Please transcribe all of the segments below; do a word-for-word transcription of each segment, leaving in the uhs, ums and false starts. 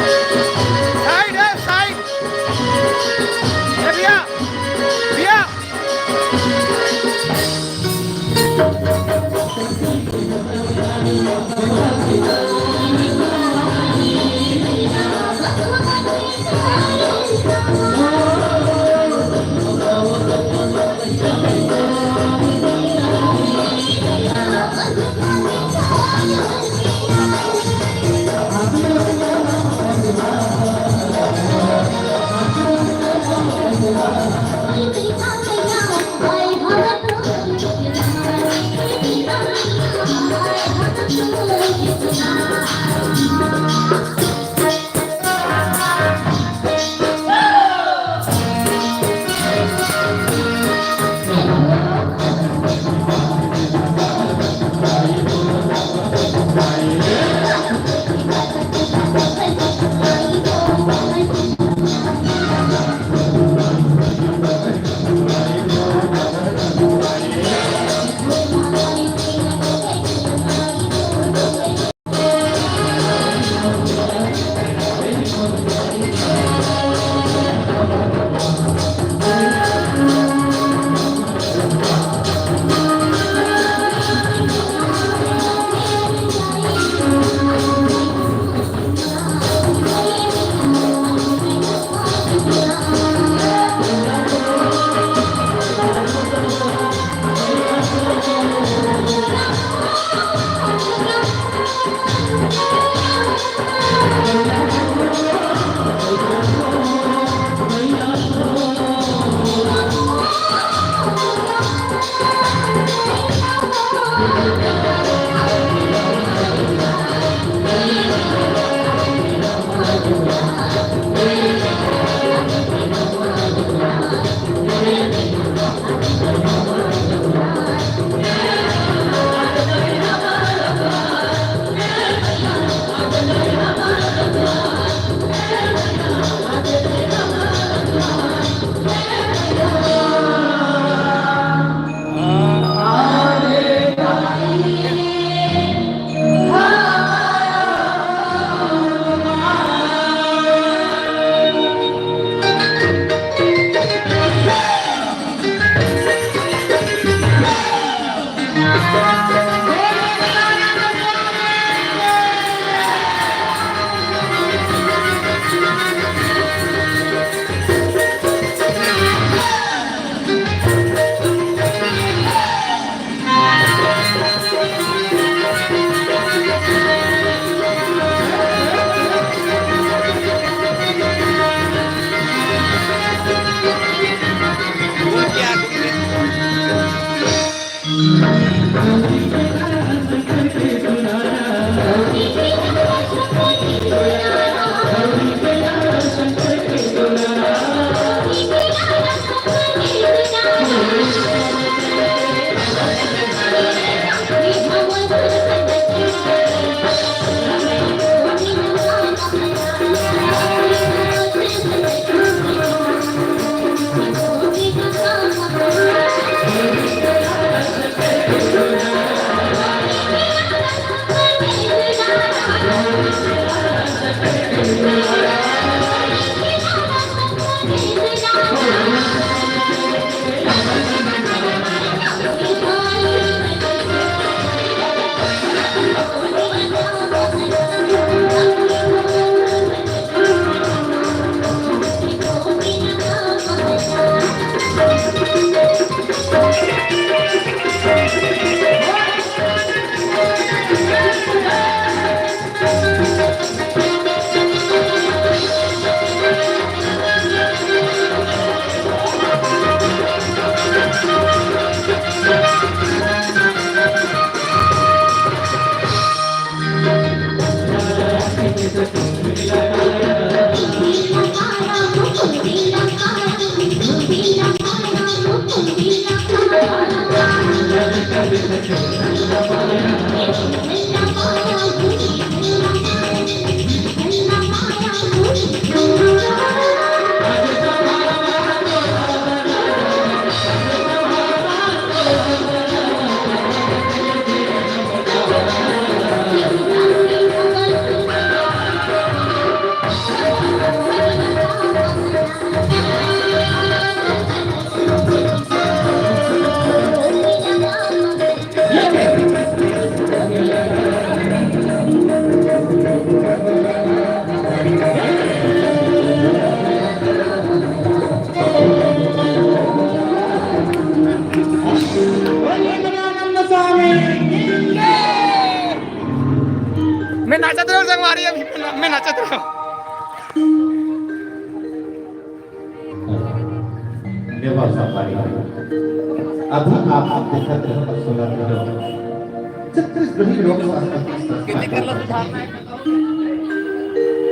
Side है, side. ए भैया, भैया। मैं नाचत रहो संगवारी, अभी मैं ना-, मैं नाचत रहो। नेवासा पारी। अभी आप देखत रहो, सुनत रहो। छत्तीसगढ़ी लोक सांस्कृतिक संस्था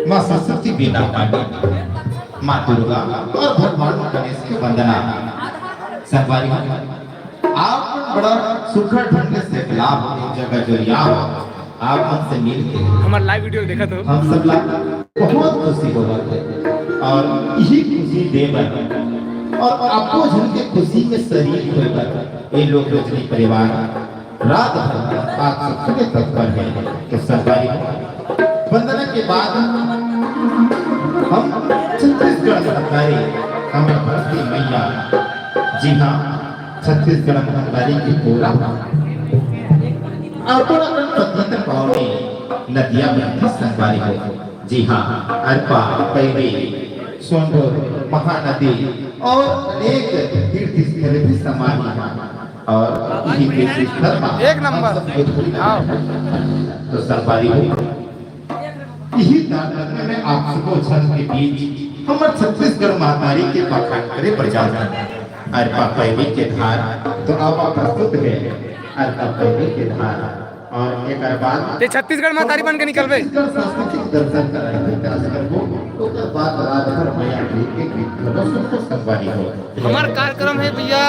माँ सरस्वती, बीना पांडे, माँ दुर्गा और भगवान गणेश के वंदना। संगवारी, आप मन बड़ा सुघर ढंग से लाभ जगह जोरिया हो, आप मन से मिल के हमर live video देखत हो। हम सब ला बहुत खुशी होवत है और यही खुशी दे बर और आपको झन के खुशी में शरीक होए बर ये लोग रजनी परिवार रात भर आप सबके तत्पर है। तो संगवारी हो, वंदना के बाद हम छत्तीसगढ़ सरकारी हमर धरती मैया, जी हाँ, छत्तीसगढ़ महतारी के पूरा अपन अपन पवित्र पावनी नदिया में भी संगवारी हो। जी हाँ, अरपा, पैरी, सोंढूर, महानदी और अनेक तीर्थ स्थल भी समाहित हैं। और इही तीर्थ स्थल में एक नंबर। हम सब भोजपुरी हाँ। तो संगवारी हो, इही तारतम्य में आप सबो झन के बीच हमर छत्तीसगढ़ महतारी के बखान करे बर जात हन। अरपा पैरी के धार तो अब प्रस्तुत है, अरपा पैरी के धार। और एकर बाद ते छत्तीसगढ़ महतारी बन के निकलबे। छत्तीसगढ़ सांस्कृतिक दर्शन कराए के प्रयास करबो, ओकर बाद रात भर मया के गीत घलो सुनबो संगवारी हो। हमर कार्यक्रम है भैया,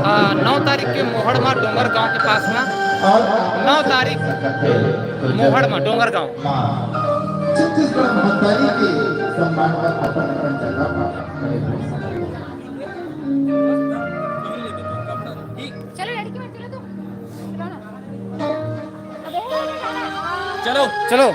आ, नौ तारीख के मोहड़ मा डोंगर गांव के पास में, नौ तारीख मोहड़ मा डोंगर गांव। हाँ, छत्तीसगढ़ महतारी के सम्मान पर अपन अपन जगह पर खड़े हो। चलो लड़की मत चलो तुम। चलो ना। चलो। चलो।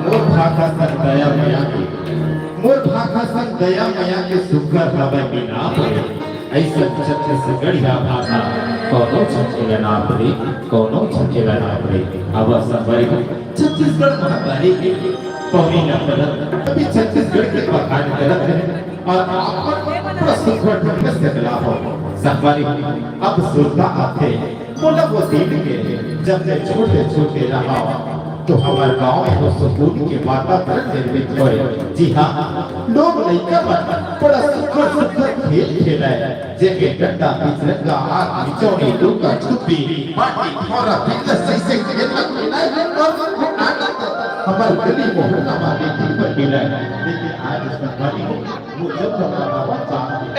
मोर भाखा संग दया मया के, मोर भाखा संग दया मया के सुग्घर हवय मिलाप रे। अइसन छत्तीसगढ़िया भाखा कोनो झन के ल नाप रे, कोनो झन के ल नाप रे। अब संगवारी हो, छत्तीसगढ़ महतारी के पौनी ल करत, अभी छत्तीसगढ़ के बखान करत हे अउ आपन पूरा सुघर ढंग से मिलाप हो। संगवारी हो, अब सुरता आथे मोला वो दिन के, जब मैं छोटे छोटे रहा, तो हमर गांव में वो सुकून के वातावरण निर्मित होय। जी हाँ, लोग लइका मन बड़ा सुघर सुघर खेल खेलय, जेमे डंडा, पिचरंगा, हाथ मिचौनी, लुका छुपी, बांटी, भौंरा, बिल्ला, सइसे खेलना खेलय अउ आनंद हमर गली मोहल्ला में देखे बर मिलय। लेकिन आज संगवारी हो,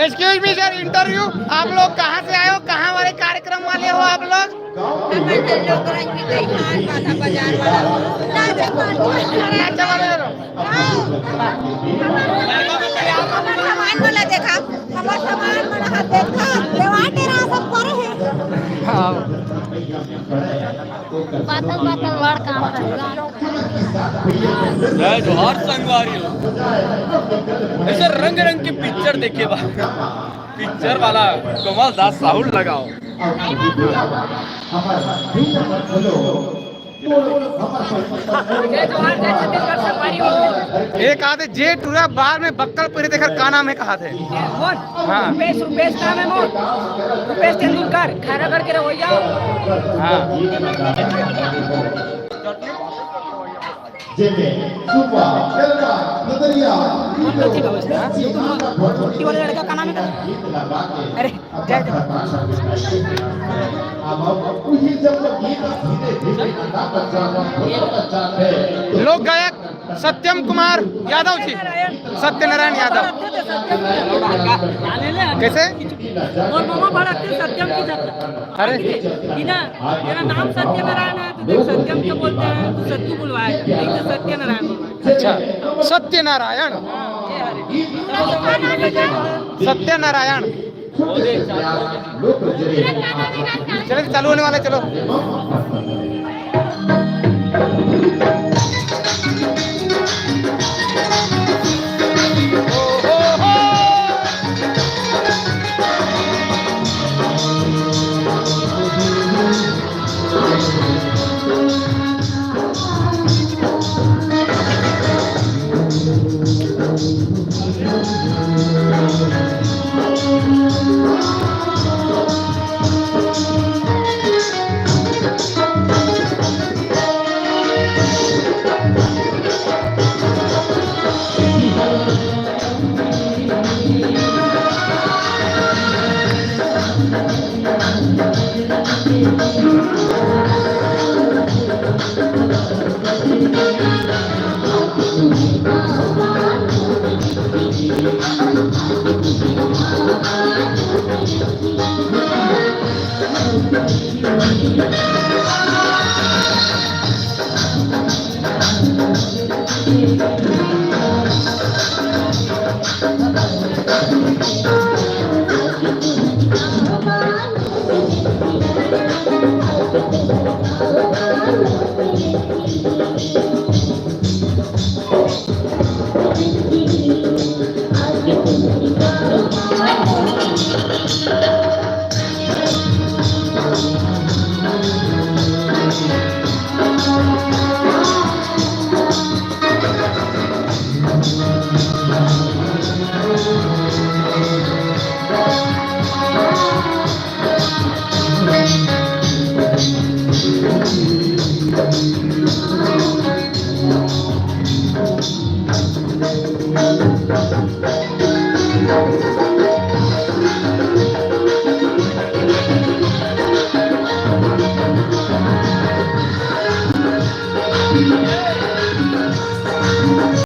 Excuse me sir, interview, आप लोग कहाँ से आए हो, कहाँ वाले कार्यक्रम वाले हो आप लोग? हमारे लोकरंग के कई हाट बाधा बाजार वाला। राजा पांडु। राजा वाले हो। हाँ। हमार सामान वाला देखा, हमार सामान वाला हाथ देखा, देवाल डेरा सब करे हैं। हाँ। पातल पातल बड़ काम करेगा। जय जोहार संगवारी हो। ऐसे रंग रंग के पिक्चर देखे बा। पिक्चर वाला कमल दास साउंड लगाओ। जय जोहार, जय छत्तीसगढ़ संगवारी हो। एक आधे जे टूरा बार में बक्कल पहिरे तेकर का नाम हे कहाथे? मोर? हाँ। रुपेश, रुपेश नाम हे मोर। रुपेश तेंदुलकर, खैरागढ़ के रवैया। हाँ। जेमे सुपा, केरला, नदरिया, हीरो, सीमा का भोजपुरी वाले लड़का का नाम है? गीत लगा के अरे, अपना जय जय। खजाना भी खाएंगे। अब, अब वही जब वो गीत धीरे धीरे गाना बज जाता, ढोलक बज जाते हैं, तो लोक गायक सत्यम कुमार यादव जी, सत्यनारायण यादव। कैसे? मोर मामा भड़कते सत्यम की जगह। अरे। कि ना, मेरा नाम सत्यनारायण है, तो देख, सत्यम क्या बोलते हैं, तो सत्तू बुलवाया जाता है, नहीं तो सत्यनारायण बोलवाया जाता है। अच्छा, सत्यनारायण। हाँ, जय हरे। सत्यनारायण। चलो, चालू होने वाला है, चलो।